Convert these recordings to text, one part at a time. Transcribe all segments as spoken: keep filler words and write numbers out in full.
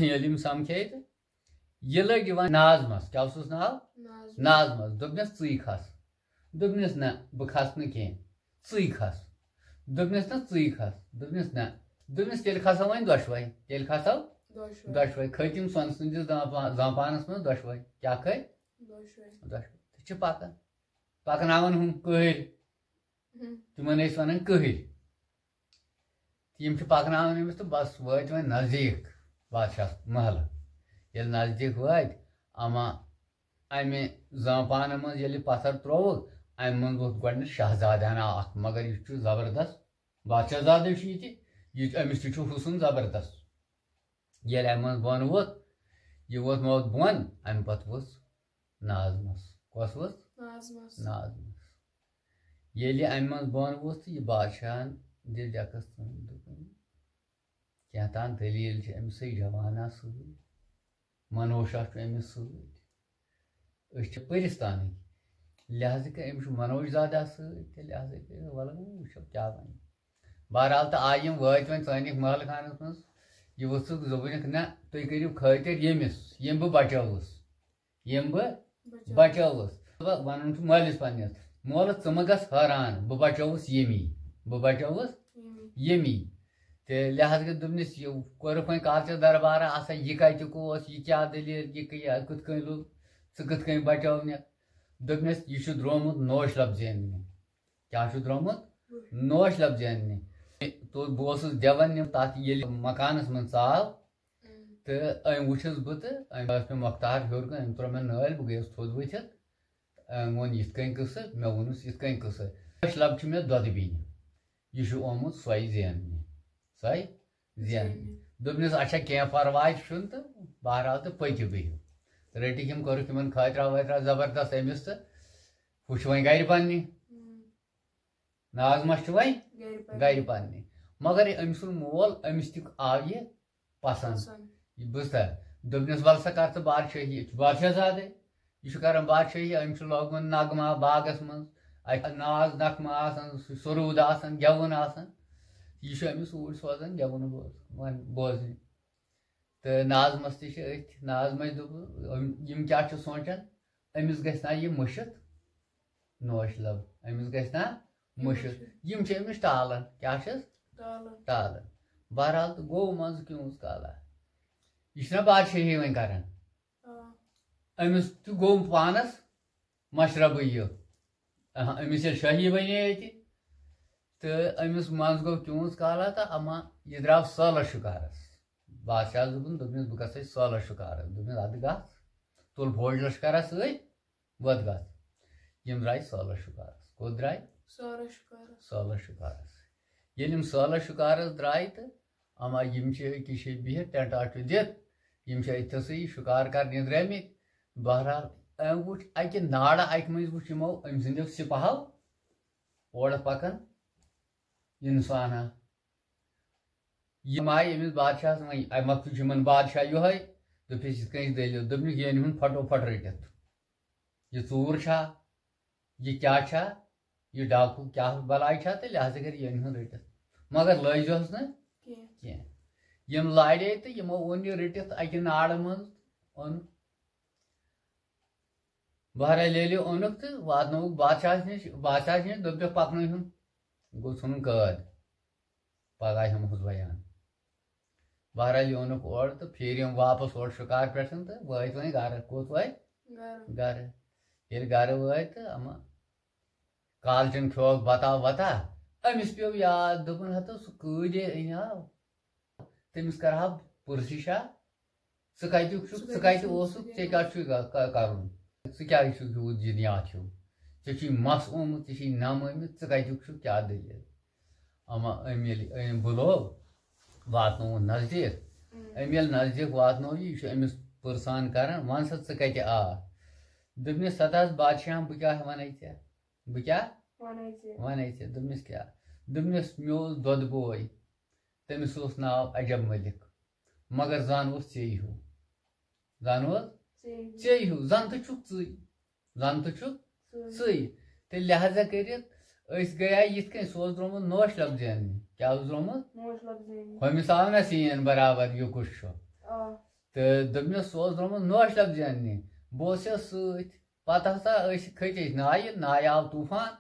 ییٚلہِ یِم سَمکھے تہٕ یہِ لٔج یِوان نازمَس۔ کیٛاہ اوسُس ناو؟ نازمَس۔ دوٚپنَس، "ژٕے کھَس۔" دوٚپنَس، "نہ، بہٕ کھَسہٕ نہٕ کینٛہہ، ژٕے کھَس۔" دوٚپنَس، "نہ، ژٕے کھَس۔" دوٚپنَس، "نہ۔" دوٚپنَس، "تیٚلہِ کھَسو وۄنۍ دۄشوَے، تیٚلہِ کھَسو دۄشوَے۔" کھٔتۍ یِم سۄنہٕ سٕنٛدِس دانٛپا-، زانٛپانَس منٛز دۄشوَے۔ کیٛاہ کھٔتۍ؟ دۄشوَے۔ تہٕ چھِ پَکان، پَکناوان ہُم کٔہرۍ۔ تِمَن ٲسۍ وَنان کٔہرۍ۔ تہٕ یِم چھِ پَکناوان أمِس تہٕ بَس وٲتۍ وۄنۍ نزدیٖک بادشاہَس محلہٕ۔ ییٚلہِ نزدیٖک وٲتۍ، اَما اَمہِ زانٛپانہٕ منٛز ییٚلہِ پَتھر ترٛووُکھ، اَمہِ منٛز ووٚتھ گۄڈٕنٮ۪تھ شاہزادیانہ اَکھ، مگر یہِ چھُ زبردست بادشاہ زادٕے چھُ یہِ تہِ، یہِ، أمِس تہِ چھُ حُسن زبردست۔ ییٚلہِ اَمہِ منٛز بۄن ووٚتھ، یہِ ووٚتھ موت بۄن، اَمہِ پَتہٕ ؤژھ نازمَس۔ کۄس ؤژھ؟ نازمَس۔ نازمَس۔ ییٚلہِ اَمہِ منٛز بۄن ووٚتھ، یہِ بادشاہَن دِژ ڈٮ۪کَس تھوٚد، دوٚپُن، "کینٛہہ تام دٔلیٖل چھِ أمِس سۭتۍ جوانہ سۭتۍ، منوشا چھُ أمِس سۭتۍ۔ أسۍ چھِ پٔرِستانٕکۍ، لہذا کٔر أمِس چھُ منوج زادہ سۭتۍ، تہٕ لہذا کٔر وَلہٕ وۄنۍ وٕچھو کیٛاہ وَنہِ۔" بہرحال، تہٕ آیہِ یِم وٲتۍ وۄنۍ ژٲنِکھ محل خانَس منٛز۔ یہِ ووٚژھُکھ، دوٚپُکھ، "نہ، تُہۍ کٔرِو خٲطِر ییٚمِس، ییٚمۍ بہٕ بچٲوُس، ییٚمۍ بہٕ بچٲوُس۔" بچٲوُس۔ وَنُن چھُ مٲلِس پنٛنِس، "مولہٕ، ژٕ مہٕ گژھ حٲران، بہٕ بچٲوُس ییٚمی، بہٕ بچٲوُس ییٚمی۔" ییٚمی۔ تہٕ لہذا گٔے دوٚپنَس، یہِ کوٚرُکھ وۄنۍ کالچَس دربارہ، آسا یہِ کَتیُک اوس، یہِ کیٛاہ دٔلیٖل، یہِ کیٛاہ، کِتھ کٔنۍ لوٚگ، ژٕ کِتھ کٔنۍ بچٲونَکھ؟ دوٚپنَس، "یہِ چھُ درٛامُت نوش لفظ زیننہِ۔" کیٛاہ چھُ درٛامُت؟ نوش لفظ زیننہِ۔ تہٕ بہٕ اوسُس دِوان یِم تَتھ ییٚلہِ مکانَس منٛز ژاو، تہٕ أمۍ وٕچھُس بہٕ تہٕ أمۍ ٲس مےٚ مۄختار ہیوٚر کُن، أمۍ ترٛوو مےٚ نٲلۍ، بہٕ گٔیَس تھوٚد ؤتھِتھ۔ أمۍ ووٚن یِتھ کٔنۍ قٕصہٕ، مےٚ ووٚنُس یِتھ کٔنۍ قٕصہٕ۔ نوش لفظ چھُ مےٚ دۄدٕ بیٚنہِ، یہِ چھُ آمُت سۄے زیننہِ، سۄے زیننہِ۔ زیننہِ۔ دوٚپنَس، "اچھا، کینٛہہ پرواے چھُنہٕ تہٕ بہرحال تہٕ پٔکِو بِہِو۔" رٔٹِکھ یِم، کوٚرُکھ یِمَن خٲطرہ وٲطرہ زبردست أمِس تہٕ ہُہ چھُ وۄنۍ گَرِ پنٛنہِ۔ نازمَس چھُ وۄنۍ گَرِ پنٛنہِ۔ گَرِ پنٛنہِ۔ مگر یہِ أمۍ سُنٛد مول، أمِس تہِ آو یہِ پسنٛد۔ پسنٛد۔ یہِ بوٗزتھا؟ دوٚپنَس، "وَلہٕ سا کر ژٕ بادشٲہی، یہِ چھُ بادشاہ زادَے، یہِ چھُ کران بادشٲہی، أمِس چھُ لوگمُت نغمہ باغَس منٛز، اَتہِ ناز نغمہٕ آسان، سُہ سرود آسان، گٮ۪وُن آسان، یہِ چھُ أمِس اوٗرۍ سوزان گٮ۪وُن بوز-، وَن-، بوزنہِ۔" تہٕ نازمَس تہِ چھِ أتھۍ، نازمَس دوٚپ، "أم-، یِم کیٛاہ چھِ سونٛچان، أمِس گژھِ نا یہِ مٔشِتھ نوش لب، أمِس گژھِ نا مٔشِتھ۔" مٔشِتھ۔ یِم چھِ أمِس ٹالان، کیٛاہ چھِس؟ ٹالان۔ ٹالان۔ بہرحال، تہٕ گوٚو منٛزٕ کیوٗنٛژ کالا۔ یہِ چھُنہ بادشٲہی وۄنۍ کران۔ آ۔ أمِس تہِ گوٚو پانَس مشربٕے یہِ۔ اہاں، أمِس ییٚلہِ شٲہی بنے ییٚتہِ، تہٕ أمِس منٛز گوٚو کیوٗنٛژ کالا تہٕ اما یہِ درٛاو سٲلَس شُکارَس۔ بادشاہَس دوٚپُن، دوٚپنَس، "بہٕ گژھٕ سٲلَس شُکارَس۔" دوٚپنَس، "اَدٕ گژھ، تُل فوج لشکرا سۭتۍ، وۄتھ گژھ۔" یِم درٛاے سٲلَس شُکارَس۔ کوٚت درٛاے؟ سٲلَس شُکارَس۔ سٲلَس شُکارَس۔ ییٚلہِ یِم سٲلَس شُکارَس درٛاے تہٕ اما یِم چھِ أکِس جایہِ بِہِتھ، ٹٮ۪نٹ اَکھ چھُ دِتھ، یِم چھِ أتھۍ تھَسٕے شُکار کَرنہِ درٛٲمٕتۍ۔ بہرحال، أمۍ وٕچھ اَکہِ نارٕ اَکہِ مٔنٛزۍ وٕچھ یِمو أمۍ سٕنٛدیو سِپاہو اورٕ پَکان اِنسانا۔ یِم آیہِ أمِس بادشاہَس وۄنۍ، اَمہِ وقتہٕ چھُ یِمَن بادشاہ یِہوٚے، دوٚپُس، "یِتھ کٔنۍ چھِ دٔلیٖل۔" دوٚپنَکھ، "یہِ أنۍ ہُن پھٹو پھٹ رٔٹِتھ۔ یہِ ژوٗر چھا؟ یہِ کیٛاہ چھا؟ یہِ ڈاکوٗ کیٛاہ بَلاے چھا؟" تہٕ لہذا کٔرِتھ یہِ أنۍ ہُن رٔٹِتھ۔ مگر لٲجِہوس نہٕ کینٛہہ۔ کینٛہہ۔ یِم لاڑے تہٕ یِمو اوٚن یہِ رٔٹِتھ اَکہِ نارٕ منٛز، اوٚن۔ بہرحال، ییٚلہِ یہِ اوٚنُکھ تہٕ واتنووُکھ بادشاہَس نِش، بادشاہَس نِش دوٚپُکھ، "پَکنٲوِہُن، گوٚو ژھٕنُن قٲد، پَگاہ ہٮ۪مہوس بیان۔" بہرحال، یہِ اوٚنُکھ اورٕ تہٕ پھیٖرۍ یِم واپَس اورٕ شِکار پٮ۪ٹھ تہٕ وٲتۍ وۄنۍ گَرٕ۔ کوٚت وٲتۍ؟ گَرٕ۔ گَرٕ۔ ییٚلہِ گَرٕ وٲتۍ تہٕ اَما کالچَن کھیوٚوکھ بَتا وَتا، أمِس پیوٚو یاد، دوٚپُن، "ہَتہٕ سُہ کۭتۍ أنۍ ہا، تٔمِس کَرٕ ہا پُرسِشا، ژٕ کَتیُک چھُکھ، ژٕ کَتہِ اوسُکھ، ژےٚ کیٛاہ چھُے گا-، کا-، کَرُن؟ ژٕ کیٛازِ چھُکھ یوٗت جِنیات ہیوٗ؟ ژےٚ چھُے مَس اومُت، ژےٚ چھُے نَم ٲمٕتۍ، ژٕ کَتیُک چھُکھ، کیٛاہ دٔلیٖل؟" اَما أمۍ ییٚلہِ أمۍ بُلوو، واتنووُن نزدیٖک۔ أمۍ ییٚلہِ نزدیٖک واتنوو یہِ، یہِ چھُ أمِس پٕرسان کَران، "وَن سا، ژٕ کَتہِ آکھ؟" دوٚپنَس، "سَتہٕ حظ بادشاہ، بہٕ کیٛاہ وَنَے ژےٚ؟" بہٕ کیٛاہ؟ وَنَے ژےٚ۔ وَنَے ژےٚ۔ دوٚپمَس، "کیٛاہ؟" دوٚپمَس، "مےٚ اوس دۄدٕ بوے، تٔمِس اوس ناو عجب مٔلِک، مگر زَن اوس ژے ہیوٗ۔ زَن اوس ژے ہیوٗ۔ ژے ہیوٗ، زَن تہٕ چھُکھ ژٕے۔ زَن تہٕ چھُکھ ژٕے۔" ژٕے۔ تہٕ لہذا کٔرِتھ أسۍ گٔیے یِتھ کٔنۍ، سُہ اوس درٛامُت نوش لفظ زیننہِ۔ کیٛاہ اوس درٛامُت؟ نوش لفظ زیننہِ۔ ہُمِس آو نہ سین برابر یہِ کُس چھُ۔ آ۔ تہٕ دوٚپنَس، سُہ اوس درٛامُت نوش لفظ زیننہِ، بہٕ اوسُس سۭتۍ۔ پَتہٕ ہسا أسۍ کھٔتۍ أسۍ نایہِ، نایہِ آو طوٗفان،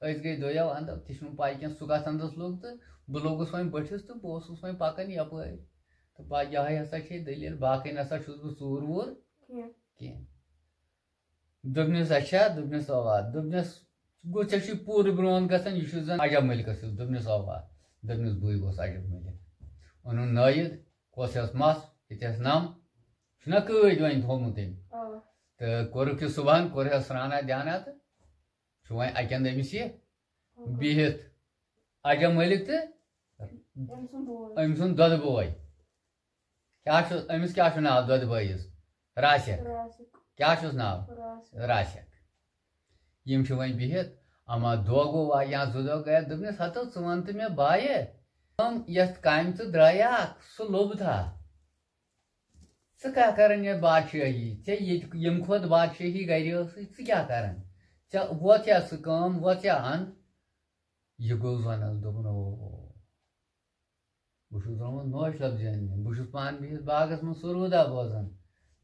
أسۍ گٔے دۄیو اَندو، تہِ چھُنہٕ پَے کینٛہہ سُہ کَتھ اَندَس لوٚگ، تہٕ بہٕ لوٚگُس وۄنۍ بٔٹھِس تہٕ بہٕ اوسُس وۄنۍ پَکان یَپٲرۍ۔ تہٕ پَ-، یِہوٚے ہسا چھے دٔلیٖل، باقٕے نہ سا چھُس بہٕ ژوٗر ووٗر کینٛہہ۔ کینٛہہ۔ دوٚپنَس، اچھا، دوٚپنَس، اَوا، دوٚپنَس، گوٚو ژےٚ چھُے پوٗرٕ برٛونٛہہ گژھان، یہِ چھُ زَن عجب مٔلکَس ہیوٗ۔ دوٚپنَس، اَوا۔ دوٚپنَس، بٕے گوٚوُس عجب مٔلک۔ اوٚنُن نٲیِد، کۄس ہٮ۪س مَس، ییٚتہِ ہٮ۪س نَم، چھُنہ قٲدۍ وۄنۍ تھوٚومُت تٔمۍ۔ آ۔ تہٕ کوٚرُکھ یہِ صُبحن، کوٚر ہٮ۪س سرٛانا دیانا تہٕ چھُ وۄنۍ اَتٮ۪ن أمِس یہِ بِہِتھ عجب مٔلک تہٕ أمۍ سُنٛد بوے۔ أمۍ سُنٛد دۄدٕ بوے۔ کیٛاہ چھُ، أمِس کیٛاہ چھُ ناو دۄدٕ بٲیِس؟ راسِک۔ راسِک۔ کیٛاہ چھُس ناو؟ راسِک۔ راسِک۔ یِم چھِ وۄنۍ بِہِتھ، اما دۄہ گوٚو وا یا زٕ دۄہ گٔے، دوٚپنَس، ہتو ژٕ وَن تہٕ مےٚ بایہِ، یِم یَتھ کامہِ ژٕ درٛایاکھ، سُہ لوٚب تھا؟ ژٕ کیٛاہ کران یَتھ بادشٲہی؟ ژےٚ ییٚتہِ ییٚمہِ کھۄتہٕ بادشٲہی گرِ ٲسٕے، ژٕ کیٛاہ کران؟ ژےٚ ووت یا سُہ کٲم، ووت یا اَن؟ یہِ گوٚو زَن حظ، دوٚپُن، او، بہٕ چھُس درٛامُت نوش لفظ زیننہِ۔ بہٕ چھُس پانہٕ بِہِتھ باغس منٛز سروٗدا بوزان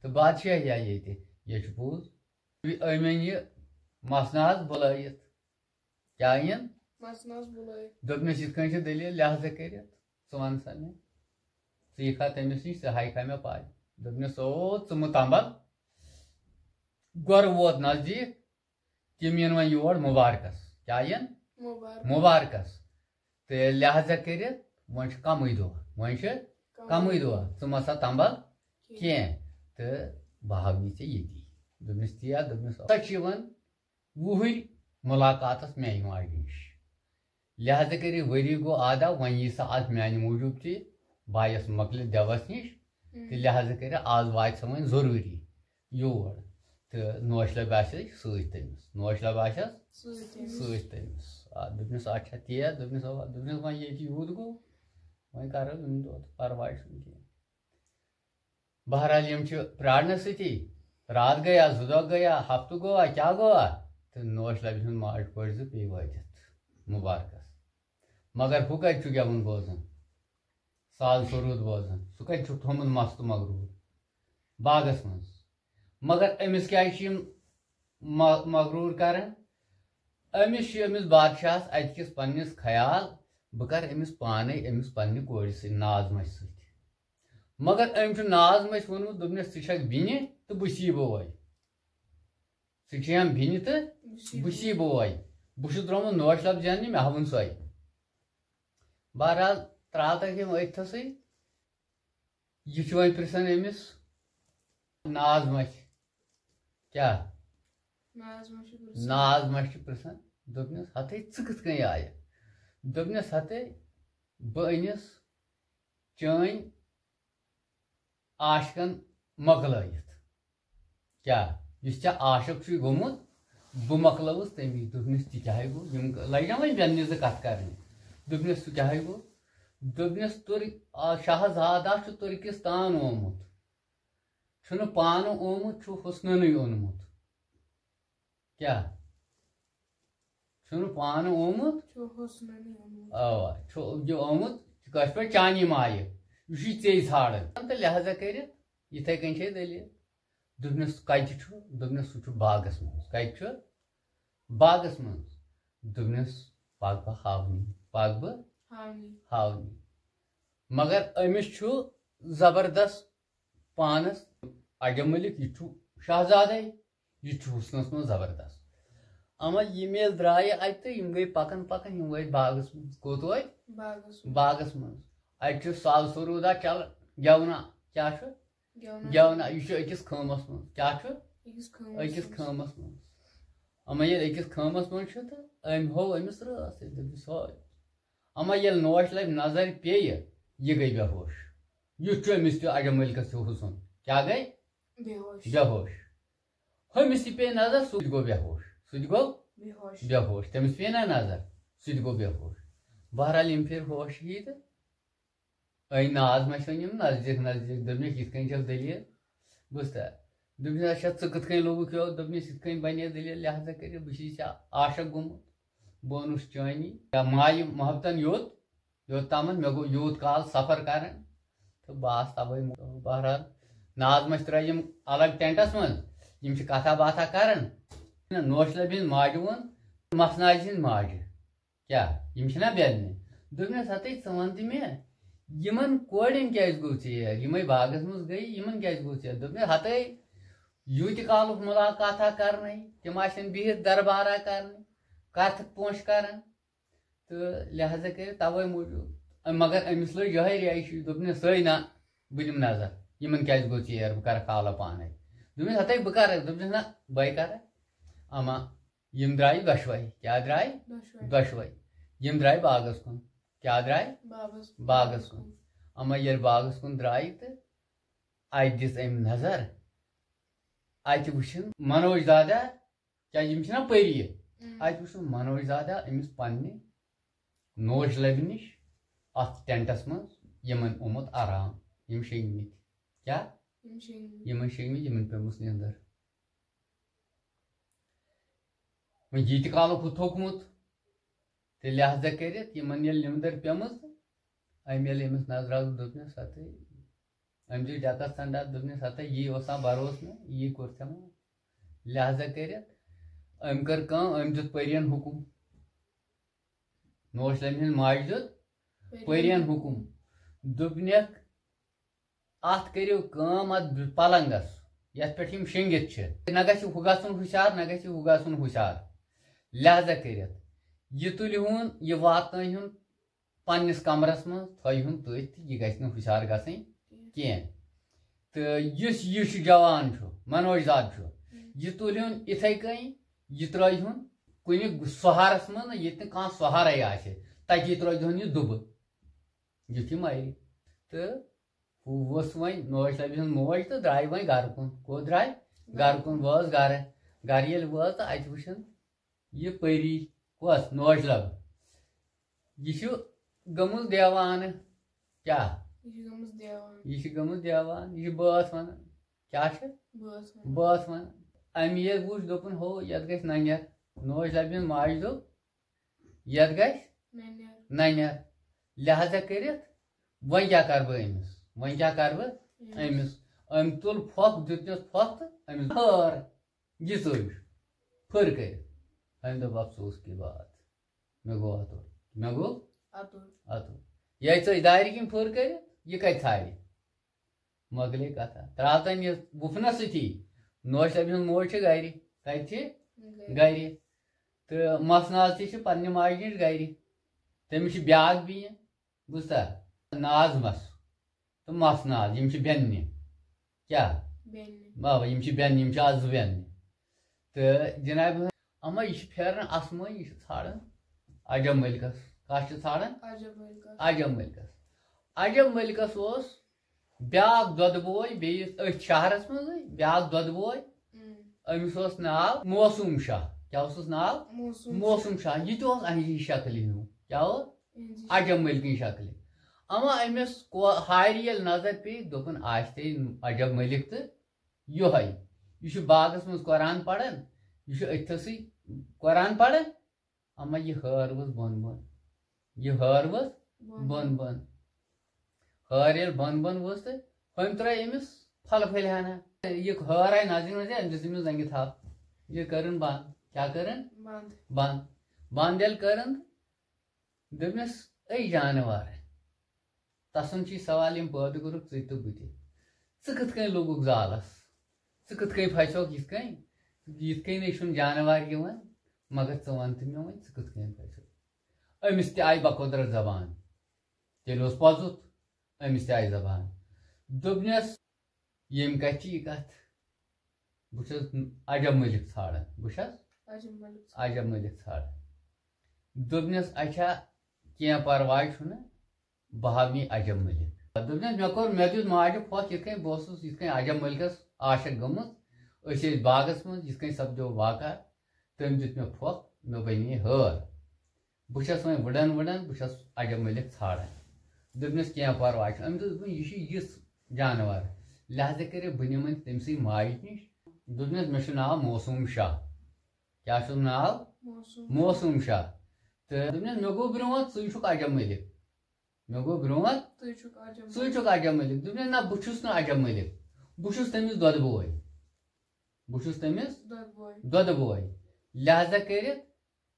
تہٕ بادشاہ یا ییٚتہِ۔ یہِ چھُ پوٚز۔ أمۍ أنۍ یہِ مسناہس بُلٲیِتھ۔ کیٛاہ أنِن؟ مسناہس بُلٲیِتھ۔ دوٚپنَس، یِتھ کٔنۍ چھِ دٔلیٖل، لحاظہ کٔرِتھ ژٕ وَن سا مےٚ۔ ژٕ یِکھا تٔمِس نِش، ژٕ ہاوکھا مےٚ پَے۔ دوٚپنَس، او، ژٕ مُتمبل۔ گۄرٕ ووت نزدیٖک، تِم یِن وۄنۍ یور مُبارکَس۔ کیٛاہ یِن؟ مُبارک۔ مُبارکَس۔ تہٕ لہذا کٔرِتھ وۄنۍ چھُ کَمٕے دۄہ، وۄنۍ چھُ کَمٕے۔ کَمٕے دۄہ، ژٕ مہ سا تَمبَل کینٛہہ۔ کینٛہہ۔ تہٕ بہٕ ہاوٕ یہِ ژےٚ ییٚتی۔ دوٚپمَس، تی یا؟ دوٚپمَس، سۄ چھِ یِوان وُہٕرۍ مُلاقاتَس میٛانہِ ماجہِ نِش۔ لہذا کٔرِتھ ؤری گوٚو آدا، وۄنۍ یی سۄ آز میٛانہِ موٗجوٗب تہِ بایَس مۄکلہِ دیوَس نِش، تہٕ لہذا کٔرِتھ آز واتہِ سۄ وۄنۍ ضروٗری یور۔ تہٕ نوش لبہِ آسہِ سۭتۍ تٔمِس، نوش لبہِ آسٮ۪س سۭتۍ تٔمِس۔ سۭتۍ تٔمِس۔ آ، دوٚپنَس، اچھا، تی یا؟ دوٚپنَس، اَوا۔ دوٚپنَس، وۄنۍ ییٚتہِ یوٗت گوٚو، وۄنۍ کَرو یِم دۄہ تہٕ پَرواے چھُنہٕ کینٛہہ۔ بہرحال، یِم چھِ پرٛارنَس سۭتی، راتھ گٔیا، زٕ دۄہ گٔیا، ہفتہٕ گوٚوا، کیٛاہ گوٚوا؟ تہٕ نوش لبہِ ہُنٛد ماجہِ کورِ زٕ پیٚیہِ وٲتِتھ مُبارکَس۔ مگر ہُہ کَتہِ چھُ گٮ۪وُن بوزان، ساز سروٗد بوزان؟ سُہ کَتہِ چھُکھ تھوٚومُت مست مغروٗر باغَس منٛز؟ مگر أمِس کیٛازِ چھِ یِم م-، مغروٗر کران؟ أمِس چھُ أمِس بادشاہَس اَتہِ کِس پنٛنِس خیال، بہٕ کرٕ أمِس پانَے، أمِس پنٛنہِ کورِ سۭتۍ، ناز مَچہِ سۭتۍ۔ مگر أمۍ چھُ ناز مَچہِ ووٚنمُت، دوٚپنَس، ژٕ چھَکھ بیٚنہِ تہٕ بہٕ چھُس یہِ بوے۔ ژٕ چھِ ہم بیٚنہِ تہٕ بہٕ چھُس یہِ بوے۔ بہٕ چھُس درٛامُت نوش لفظ زیننہِ، مےٚ ہاوُن سۄے۔ بہرحال، ترٛاو تَتھ یِم أتھۍ تھَسٕے۔ یہِ چھُ وۄنۍ پرٛژھان أمِس، ناز مَچہِ کیٛاہ؟ ناز مَچہِ چھُ پرٛژھان۔ ناز مَچہِ چھُ پرٛژھان۔ دوٚپنَس، ہَتَے ژٕ کِتھ کٔنۍ آیہِ؟ دوٚپنَس، ہَتَے بہٕ أنِس چٲنۍ عاشقَن مۄکلٲیِتھ۔ کیٛاہ؟ یُس ژےٚ عاشق چھُے گوٚمُت، بہٕ مۄکلٲوُس تٔمی۔ دوٚپنَس، تہِ کیٛاہ ہے گوٚو؟ یِم لَگہِ نا وۄنۍ بٮ۪ننہِ زٕ کَتھ کَرنہِ۔ دوٚپنَس، سُہ کیٛاہ ہے گوٚو؟ دوٚپنَس، تُر-، آ، شاہزادہ چھُ تُرکِستان آمُت۔ چھُنہٕ پانہٕ آمُت، چھُ حُسنَنٕے اوٚنمُت۔ کیٛاہ؟ چھُنہٕ پانہٕ آمُت؟ چھُ حُسنَنٕے اوٚنمُت۔ اَوا، چھُ یہِ آمُت، یہِ کَتھ پٮ۪ٹھ؟ چانی مایہِ۔ یہِ چھُے ژے ژھانٛڈان۔ تہٕ لہذا کٔرِتھ، یِتھَے کٔنۍ چھے دٔلیٖل۔ دوٚپنَس، کَتہِ چھُ؟ دوٚپنَس، سُہ چھُ باغَس منٛز۔ کَتہِ چھُ؟ باغَس منٛز۔ دوٚپنَس، پَکھ بہٕ ہاونی، پَکھ بہٕ ہاونی۔ ہاونی۔ مگر أمِس چھُ زبردست پانَس عجب مٔلِک، یہِ چھُ شاہزادَے، یہِ چھُ حُسنَس منٛز زبردست۔ اما یِم ییٚلہِ درٛایہِ اَتہِ تہٕ یِم گٔے پَکان پَکان، یِم وٲتۍ باغَس منٛز۔ کوٚت وٲتۍ؟ باغَس منٛز۔ باغَس منٛز۔ اَتہِ چھُ ساز سروٗدا چلان، گٮ۪ونا۔ کیٛاہ چھُ؟ گٮ۪ونا۔ گٮ۪ونا۔ یہِ چھُ أکِس خٲمَس منٛز۔ کیٛاہ چھُ؟ أکِس خٲمَس أکِس منٛز۔ خٲمَس منٛز۔ اما ییٚلہِ أکِس خٲمَس منٛز چھُ تہٕ أمۍ ہوو أمِس رٲژ، أمۍ دوٚپُس، ہو۔ اما ییٚلہِ نوش لبہِ نظرِ پیٚیہِ، یہِ گٔے بے ہوش۔ یُتھ چھُ أمِس تہِ عجب مٔلکَس تہِ حُسُن۔ کیٛاہ گٔے؟ بے ہوش۔ بے ہوش۔ ہُمِس تہِ پیٚیہِ نظر، سُہ تہِ گوٚو بے ہوش۔ سُہ تہِ گوٚو بے ہوش۔ بے ہوش۔ تٔمِس پیٚیہِ نا نظر، سُہ تہِ گوٚو بے ہوش۔ بہرحال، یِم پھِرِ ہوش ہی تہٕ أنۍ ناز مَچہِ وۄنۍ یِم نزدیٖک نزدیٖک۔ دوٚپنَس، یِتھ کٔنۍ چھَس دٔلیٖل۔ بوٗزتھا؟ دوٚپنَس، اچھا، ژٕ کِتھ کٔنۍ لوٚگُکھ یور؟ دوٚپنَس، یِتھ کٔنۍ بَنے دٔلیٖل، لہذا کٔرِتھ بہٕ چھُس ژےٚ عاشق گوٚمُت۔ بہٕ اوٚنُس چٲنی یا مایہِ محبتَن یوٚت، یوٚت تامَتھ مےٚ گوٚو یوٗت کال سفر کَران۔ تہٕ بہٕ آس تَوَے مو-، بہرحال، ناز مَچھ ترٲے یِم الگ ٹینٹس منٛز، یِم چھِ کتھا باتھا کران۔ نوش لبہِ ہٕنٛز ماجہِ ووٚن، مسناجہِ ہٕنٛز ماجہِ، کیٛاہ یِم چھِنہ بیٚنہِ؟ دوٚپنس، ہتے ژٕ وَن تہٕ مےٚ، یِمن کورٮ۪ن کیٛازِ گوٚو ژیر؟ یِمے باغس منٛز گٔے، یِمن کیٛازِ گوٚو ژیر؟ دوٚپنس، ہتے یوٗتہِ کالُک مُلاقاتھا کرنَے، تِم آسن بِہِتھ دربارا کرنہِ، کتھ پونٛسہٕ کران۔ تہٕ لہذا کٔرِتھ توے موٗجوٗب، مگر أمِس لٔج یِہے ریش، دوٚپنس، سۄے نہ، بہٕ دِمہٕ نظر، یِمن کیٛازِ گوٚو ژیر، بہٕ کرٕ کھالہٕ پانے۔ دوٚپمس، ہتے بہٕ کرٕ، دوٚپنس، نہ، بہٕ کرٕ۔ اما یِم درٛایہِ دۄشوے۔ کیٛاہ درٛایہِ؟ دۄشوے۔ دۄشوے۔ یِم درٛایہِ باغس کُن۔ کیٛاہ درٛایہِ؟ باغس کُن۔ باغس کُن۔ اما ییٚلہِ باغس کُن درٛایہِ تہٕ اتہِ دِژ أمۍ نظر، اتہِ وٕچھِن منوج دادا، کیٛازِ یِم چھِنہ پٔری۔ اۭں۔ اتہِ وٕچھُن منوج دادا أمِس پننہِ نوش لبہِ نِش اتھ ٹینٹس منٛز، یِمن آمُت آرام، یِم شیٚنگمٕتۍ۔ کیٛاہ؟ یِم شیٚنگمٕتۍ۔ یِمن شیٚنگمٕتۍ، یِمن پیٚمٕژ نیٚنٛدٕر۔ وۄنۍ ییٖتہِ کالُک ہُہ تھوٚکمُت، تہٕ لہذا کٔرِتھ یِمن ییٚلہِ نیٚنٛدٕر پیٚمٕژ، تہٕ أمۍ ییٚلہِ أمِس نظر آو، دوٚپنس، ہتے، أمۍ دیُت ڈٮ۪کس ژنڈا، دوٚپنس، ہتے، یی اوسا بھروسہٕ مےٚ، یی کوٚر ژےٚ مےٚ۔ لہذا کٔرِتھ أمۍ کٔر کٲم، أمۍ دیُت پٔرِین حُکُم۔ نوش لبہِ ہٕنٛز ماجہِ دیُت پٔرِین حُکُم۔ دوٚپنکھ، اتھ کٔرِو کٲم، اتھ پلنگس، یتھ پٮ۪ٹھ یِم شیٚنگِتھ چھِ، نہ گژھِ ہُہ گژھُن ہُشار، نہ گژھِ ہُہ گژھُن ہُشار۔ لہذا کٔرِتھ یہِ تُلِہُن، یہِ واتنٲیہُن پننِس کمرس منٛز، تھٲیہُن تٔتھۍ تہٕ یہِ گژھِ نہٕ ہُشار گژھٕنۍ کینٛہہ۔ تہٕ یُس یہِ چھُ جوان چھُ، منوج داد چھُ، یہِ تُلِہُن اِتھے کٔنۍ، یہِ ترٲیہُن کُنہِ سہارس منٛز، ییٚتہِ نہٕ کانٛہہ سہارے آسہِ، تتی ترٲیہُن یہِ دُبہٕ، یُتھ یہِ مرِ۔ تہٕ ہُہ ؤژھ وۄنۍ نوش لبہِ ہٕنٛز موج تہٕ درٛاے وۄنۍ گرٕ کُن۔ کوٚت درٛاے؟ گرٕ کُن۔ وٲژ گرٕ۔ گرٕ ییٚلہِ وٲژ تہٕ اتہِ وٕچھن یہِ پٔری، کۄس؟ نوش لب۔ یہِ چھُ گٔمٕژ دیوانہٕ۔ کیٛاہ؟ یہِ چھِ گٔمٕژ دیوان۔ یہِ چھِ گٔمٕژ دیوان، یہِ چھِ بٲتھ ونان۔ کیٛاہ چھِ؟ بٲتھ ونان۔ بٲتھ ونان۔ أمۍ ییٚلہِ وُچھ، دوٚپُن، ہو، یتھ گژھِ ننٮ۪ر۔ نوش لبہِ ہٕنٛز ماجہِ دوٚپ، یتھ گژھِ ننٮ۪ر۔ ننٮ۪ر۔ لہذا کٔرِتھ وۄنۍ کیٛاہ کرٕ بہٕ أمِس؟ وۄنۍ کیٛاہ کرٕ بہٕ أمِس؟ أمِس؟ أمۍ تُل پھۄکھ، دیُتنس پھۄکھ تہٕ أمِس ہٲر۔ یہِ ژٔج پھٔر کٔرِتھ۔ أمۍ دوٚپ، افسوس کی بات، مےٚ گوٚو اَتُر۔ مےٚ گوٚو اَتُر۔ اَتُر۔ یہِ ژٔج دارِ کِنۍ پھٔر کٔرِتھ، یہِ کَتہِ ژھانٛڈِ؟ مۄکلے کَتھا۔ ترٛاو تَن یہِ وُپھنَس سۭتی۔ نوش لبہِ ہٕنٛز موج چھِ گَرِ۔ کَتہِ چھِ؟ گَرِ۔ گَرِ۔ تہٕ مَس ناز تہِ چھِ پنٛنہِ ماجہِ نِش گَرِ۔ تٔمِس چھِ بیٛاکھ بیٚنہِ۔ بوٗزتھا؟ ناز مَس تہٕ مَس ناز، یِم چھِ بیٚنہِ۔ کیٛاہ؟ بیٚنہِ۔ بابا، یِم چھِ بیٚنہِ، یِم چھِ آز زٕ بیٚنہِ۔ تہٕ جناب، اما یہِ چھِ پھیران آسمٲنۍ، یہِ چھِ ژھانٛڈان عجب ملکس۔ کَس چھِ ژھانٛڈان؟ عجب ملکس۔ عجب ملکس۔ عجب ملکس اوس بیٛاکھ دۄدٕ بوے بیٚیِس أتھۍ شہرس منٛزٕے، بیٛاکھ دۄدٕ بوے۔ اۭں۔ أمِس اوس ناو موسوم شاہ۔ کیٛاہ اوسُس ناو؟ موسوم موسوم شاہ۔ شاہ۔ یہِ تہِ اوس اَہنٛزی شکلہِ ہیوٗ۔ کیٛاہ اوس؟ اَہنٛزی اَہنٛزی شکلہِ۔ اما أمِس کو-، ہارِ ییٚلہِ نظر پیٚیہِ، دوٚپُن، آسہِ تے عجب ملک تہٕ یِہوٚے۔ یہِ چھُ باغس منٛز قرآن پران، یہِ چھُ أتھۍ تھسٕے قرآن پران، اما یہِ ہٲر ؤژھ بۄن بۄن۔ یہِ ہٲر ؤژھ بۄن بۄن۔ بۄن بۄن۔ ہٲر ییٚلہِ بۄن بۄن ؤژھ تہٕ ہُمۍ ترٲے أمِس پھلہٕ پھٔلۍ ہنا۔ یہِ ہٲر آیہِ نزدیٖک نزدیٖک، أمۍ دِژ أمِس زنٛگہِ تھپھ۔ یہِ کٔرٕن بنٛد۔ کیٛاہ کٔرٕن؟ بنٛد۔ بنٛد۔ بنٛد ییٚلہِ کٔرٕن تہٕ دوٚپنَس، اے جانوار، تسُنٛد چھُے سوال، یِم پٲدٕ کوٚرُکھ ژٕ تہٕ بہٕ تہِ۔ ژٕ کِتھ کٔنۍ لوٚگُکھ زالس؟ ژٕ کِتھ کٔنۍ پھسیوکھ یِتھ کٔنۍ؟ یِتھ کٔنۍ نَے چھُنہٕ جانوار یِوان، مگر ژٕ وَن تہٕ مےٚ وۄنۍ، ژٕ کِتھ کٔنۍ پھسیوکھ؟ أمِس تہِ آیہِ بقدرت زبان۔ تیٚلہِ اوس پوٚزُتھ، أمِس تہِ آیہِ زبان۔ دوٚپنَس، ییٚمہِ کَتھِ چھِ یہِ کَتھ؟ بہٕ چھُس عجب ملک ژھانٛڈان۔ بہٕ چھُس عجب ملک۔ عجب ملک ژھانٛڈان۔ دوٚپنَس، اچھا، کینٛہہ پرواے چھُنہٕ، بہٕ ہاوٕ یہِ عجب ملک۔ دوٚپنَس، مےٚ کوٚر، مےٚ دیُت ماجہِ پھۄکھ یِتھ کٔنۍ، بہٕ اوسُس یِتھ کٔنۍ عجب ملکَس عاشق گٔمٕژ۔ أسۍ ٲسۍ باغَس منٛز، یِتھ کٔنۍ سپدیو واقعہ، تٔمۍ دیُت مےٚ پھۄکھ، مےٚ بنے ہٲر۔ بہٕ چھَس وۄنۍ وٕڈان وٕڈان، بہٕ چھَس عجب ملک ژھانٛڈان۔ دوٚپنَس، کینٛہہ پرواے چھُنہٕ۔ أمۍ دوٚپ، دوٚپُن، یہِ چھُ یِژھ جانوَر، لہذا کٔرِو بہٕ نِمَن تٔمۍ سٕے ماجہِ نِش۔ دوٚپنَس، مےٚ چھُ ناو موسوم شاہ۔ کیٛاہ چھُس ناو؟ موسوم۔ موسوم شاہ۔ تہٕ دوٚپنَس، مےٚ گوٚو برونٛٹھ، ژٕے چھُکھ عجب ملک۔ مےٚ گوٚو برونٛٹھ، ژٕے چھُکھ عجب ژٕے ملک۔ چھُکھ عجب ملک۔ دوٚپنَس، نہ، بہٕ چھُس نہٕ عجب ملک۔ بہٕ چھُس تٔمِس دۄدٕ بوے۔ بہٕ چھُس تٔمِس دۄدٕ بوے۔ دۄدٕ بوے۔ لہذا کٔرِتھ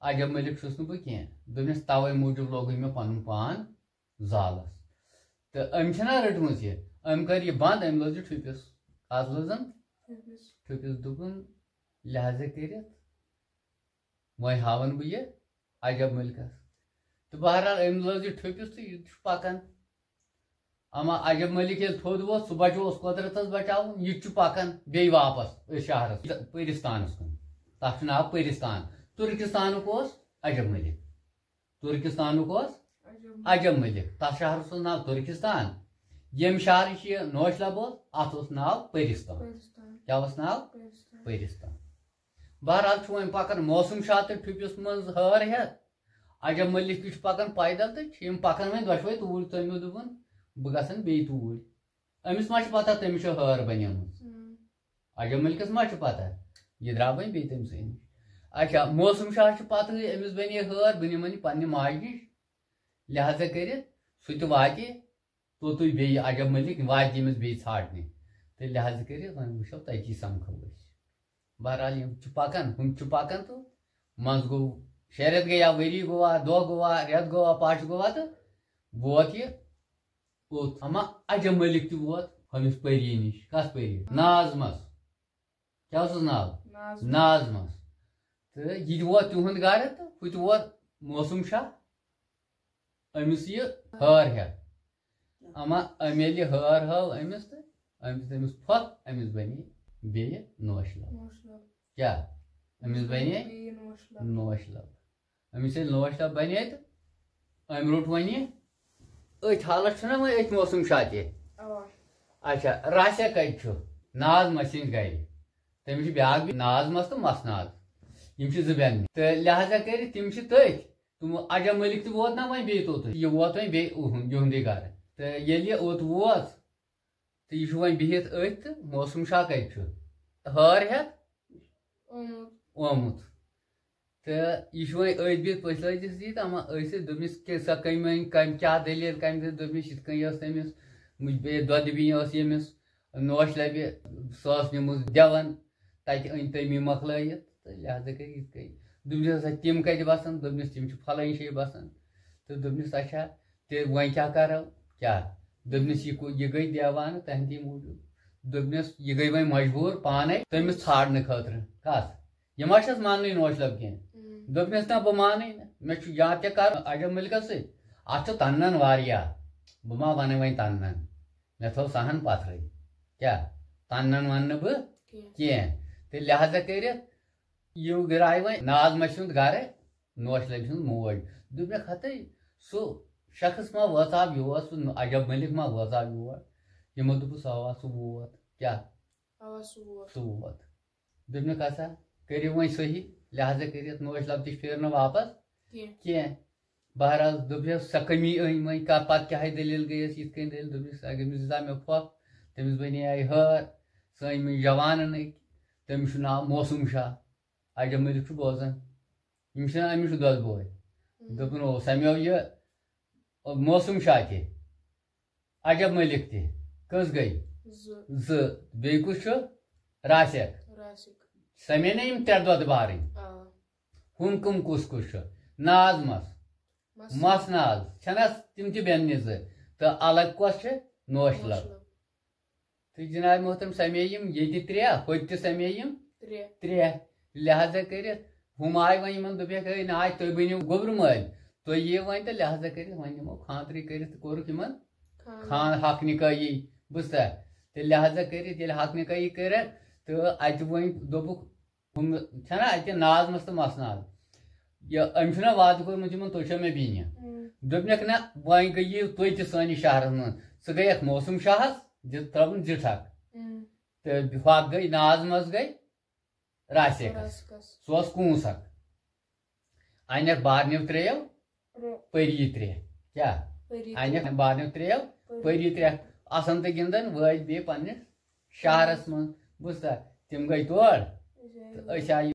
عجب ملک چھُس نہٕ بہٕ کینٛہہ۔ دوٚپمَس، تَوَے موٗجوٗب لوگُے مےٚ پَنُن پان زالَس۔ تہٕ أمۍ چھَنا رٔٹمٕژ یہِ؟ أمۍ کٔر یہِ بنٛد، أمۍ لٲج یہِ ٹھُپِس۔ کَس لٲجِن؟ ٹھُپِس۔ ٹھُپِس۔ دوٚپُن، لہذا کٔرِتھ وۄنۍ ہاوَن بہٕ یہِ عجب ملکَس۔ تہٕ بہرحال، أمۍ لٲج یہِ ٹھُپِس تہٕ یہِ چھُ پَکان۔ اما عجب ملک ییٚلہِ تھوٚد ووت، سُہ بچووُس قۄدرتس بچاوُن، یہِ تہِ چھُ پکان بیٚیہِ واپس أتھۍ شہرس، پٔرِستانس کُن۔ تتھ چھُ ناو پٔرِستان۔ تُرکستانُک اوس عجب ملک۔ تُرکستانُک اوس عجب۔ عجب ملک۔ تتھ شہرس اوس ناو تُرکستان۔ ییٚمہِ شہرٕچ یہِ نوش لب اوس، اتھ اوس ناو پٔرِستان۔ پٔرِستان۔ کیٛاہ اوس ناو؟ پٔرِستان۔ پٔرِستان۔ بہرحال چھُ وۄنۍ پکان موسم شاہ تہٕ ٹھُپِس منٛز ہٲر ہٮ۪تھ۔ عجب ملک تہِ چھُ پکان پیدل تہٕ چھِ یِم پکان وۄنۍ دۄشوے توٗرۍ۔ تٔمۍ دوٚپُن، بہٕ گژھن بیٚیہِ توٗرۍ۔ أمِس ما چھِ پتہ تٔمِس چھِ ہٲر بنیمٕژ؟ ہم۔ عجب ملکس ما چھِ پتہ؟ یہِ درٛاو وۄنۍ بیٚیہِ تٔمۍ سٕے نِش۔ اچھا، موسم شاہ چھُ پتہٕ أمِس بنے ہٲر، بہٕ نِمن یہِ پننہِ ماجہِ نِش۔ لہذا کٔرِتھ سُہ تہِ واتہِ توٚتُے بیٚیہِ عجب ملک، واتہِ أمِس بیٚیہِ ژھانٛڈنہِ۔ تہٕ لہذا کٔرِتھ وۄنۍ وٕچھو تٔتی سمکھو أسۍ۔ بہرحال یِم چھِ پکان، ہُم چھِ پکان تہٕ منٛزٕ گوٚو شےٚ رٮ۪تھ گٔیا، ؤری گوٚوا، دۄہ گوٚوا، رٮ۪تھ گوٚوا، پش گوٚوا تہٕ ووت یہِ اوٚت۔ اما عجب ملک تہِ ووت ہُمِس پٔری نِش۔ کس پٔری؟ ناظمس۔ کیٛاہ اوسُس ناو؟ ناظمس۔ ناظمس۔ تہٕ یہِ تہِ ووت تِہُنٛد گرٕ تہٕ ہُہ تہِ ووت موسم شاہ أمِس یہِ ہٲر ہٮ۪تھ۔ اما أمۍ ییٚلہِ یہِ ہٲر ہٲو أمِس تہٕ أمۍ دیُت أمِس پھۄکھ، أمِس بنے بیٚیہِ نوش لب۔ نوش لب۔ کیٛاہ؟ أمِس بنے بیٚیہِ نوش لب۔ نوش لب۔ أمِس ییٚلہِ نوش لب بنے تہٕ أمۍ روٚٹ وۄنۍ یہِ أتھۍ حالس چھُنہ وۄنۍ أتھۍ موسم شاہ تہِ۔ اوا۔ اچھا، راسیا کتہِ چھُ؟ ناظمس سٕنٛدِ گرِ۔ تٔمِس چھِ بیٛاکھ بیٚنہِ ناظمس تہٕ مسناظ۔ یِم چھِ زٕ بیٚنہِ۔ تہٕ لہذا کٔرِتھ تِم چھِ تٔتھۍ۔ تِمو عجب ملک تہِ ووت نہ وۄنۍ بیٚیہِ توٚتُے۔ یہِ ووت وۄنۍ بیٚیہِ اُہُنٛد، یِہُنٛدُے گرٕ۔ تہٕ ییٚلہِ یہِ اوٚت ووت، تہٕ یہِ چھُ وۄنۍ بِہِتھ أتھۍ تہٕ موسم شاہ کَتہِ چھُ؟ ہٲر ہٮ۪تھ آمُت۔ آمُت۔ تہٕ یہِ چھُ وۄنۍ أتھۍ بِہِتھ پٔژھۍ لٲجِس یہِ تہٕ اَما أسۍ دوٚپمَس، کہِ سۄ کَمہِ وۄنۍ، کَمہِ کیٛاہ دٔلیٖل، کَمہِ دٔلیٖل؟ دوٚپمَس، یِتھ کٔنۍ ٲس تٔمِس، مُج-، بیٚیہِ دۄدٕ بیٚنہِ ٲس ییٚمِس، نوش لَبہِ، سۄ ٲس نِمٕژ دٮ۪وَن، تَتہِ أنۍ تٔمی مۄکلٲیِتھ، تہٕ لہذا کٔرِتھ یِتھ کٔنۍ۔ دوٚپمَس، ہسا تِم کَتہِ بَسان؟ دوٚپمَس، تِم چھِ فلٲنۍ جایہِ بَسان۔ تہٕ دوٚپمَس، اچھا، تیٚلہِ وۄنۍ کیٛاہ کَرو؟ کیٛاہ؟ دوٚپمَس، یہِ کو-، یہِ گٔے دیوانہٕ تُہنٛدی موٗجوٗب۔ دوٚپمَس، یہِ گٔے وۄنۍ مجبوٗر پانَے تٔمِس ژھانٛڈنہٕ خٲطرٕ۔ کَس؟ یہِ ما چھَس ماننٕے نوش لَب کینٛہہ؟ ہم۔ دوٚپمَس، نہ، بہٕ مانَے نہٕ۔ مےٚ چھُ یا تہِ کَرُن عجب ملکَس سۭتۍ۔ اَتھ چھُ تَنَن واریاہ۔ بہٕ ما وَنَے وۄنۍ تَنَن۔ مےٚ تھٲو سۄ ہَن پَتھرٕے۔ کیٛاہ؟ تَنَن وَنہٕ نہٕ بہٕ کینٛہہ۔ کینٛہہ۔ تہٕ لہذا کٔرِتھ یہِ درٛاے وۄنۍ ناظمہ سُنٛد گرٕ، نوش لبہِ سٕنٛز موج۔ دوٚپمَکھ، ہتے سُہ شخص ما وٲژاو یور، سُہ عجب ملک ما وٲژاو یور؟ یِمو دوٚپُس، اوا، سُہ ووت۔ کیٛاہ؟ اوا، سُہ ووت۔ سُہ ووت۔ دوٚپمَکھ، ہسا کٔرِو وۄنۍ صحیح، لہذا کٔرِتھ نوش لب تہِ پھیرنہٕ واپس کینٛہہ۔ کینٛہہ۔ بہرحال دوٚپمَس، سۄ کٔمی أنۍ وۄنۍ، کا-، پتہٕ کیٛاہ ہے دٔلیٖل گٔیَس یِتھ کٔنۍ دٔلیٖل؟ دوٚپمَس، اَگے أمِس دِژاو مےٚ پھۄکھ، تٔمِس بنے آیہِ ہٲر، سۄ أنۍ مےٚ جوانن أکۍ، تٔمِس چھُ ناو موسم شاہ۔ عجب ملک چھُ بوزان۔ یِم چھِنہ أمِس چھُ دۄدٕ بوے۔ ہم۔ دوٚپُن، او، سَمیو یہِ، او، موسم شاہ تہِ، عجب ملک تہِ۔ کٔژ گٔے؟ زٕ۔ زٕ۔ بیٚیہِ کُس چھُ؟ راسِک۔ راسِک۔ سَمے نہ یِم ترٛےٚ دۄدٕ بارٕنۍ۔ آ۔ ہُم کٕم کُس کُس چھُ؟ ناز مَس۔ مَس۔ مَس ناز۔ چھَنہ تِم تہِ بیٚنہِ زٕ؟ تہٕ الگ کۄس چھِ؟ نوش لب۔ نوش لب۔ تہٕ جناب محترم، سَمے یِم ییٚتہِ ترٛےٚ، ہوٚتہِ تہِ سَمے یِم ترٛےٚ۔ ترٛےٚ۔ لہذا کٔرِتھ ہُم آے وۄنۍ یِمن دوٚپُکھ، ہے نہ، آے تُہۍ بٔنِو گوٚبرۍ مٲلۍ، تُہۍ یِیِو وۄنۍ تہٕ لہذا کٔرِتھ وۄنۍ نِمو خانٛدرٕے کٔرِتھ تہٕ کوٚرُکھ یِمن خانٛدر۔ خان حق نکٲحی، بوٗزتھا؟ تہٕ لہذا کٔرِتھ ییٚلہِ حق نکٲحی کٔرٕکھ تہٕ اَتہِ وۄنۍ دوٚپُکھ، ہُم چھَنہ اَتہِ ناز مَس تہٕ مَس ناز، یہِ أمۍ چھُنہ وعدٕ کوٚرمُت یِمن، تُہۍ چھِو مےٚ بیٚنہِ۔ اۭں۔ دوٚپنَکھ، نہ، وۄنۍ گٔے یہِ تُہۍ تہِ سٲنِس شہرَس منٛز۔ ژٕ گٔیَکھ موسم شاہَس، دِ-، ترٛٲوٕن زِٹھَکھ۔ اۭں۔ تہٕ ہۄکھ گٔے، ناز مَس گٔے راسِکَس۔ راسِکَس۔ سُہ اوس کونٛسَکھ۔ اَنٮ۪کھ بارنیو ترٛیٚیو، ترٛےٚ۔ پٔری ترٛےٚ۔ کیٛاہ؟ پٔری اَنٮ۪کھ ترٛےٚ۔ بارنیو ترٛیٚیو، پٔری۔ پٔری ترٛےٚ۔ آسان تہٕ گِنٛدان وٲتۍ بیٚیہِ پنٛنِس شہرَس منٛز۔ بوٗزتھا؟ تِم گٔے تور۔ أسۍ آے تہٕ أسۍ آے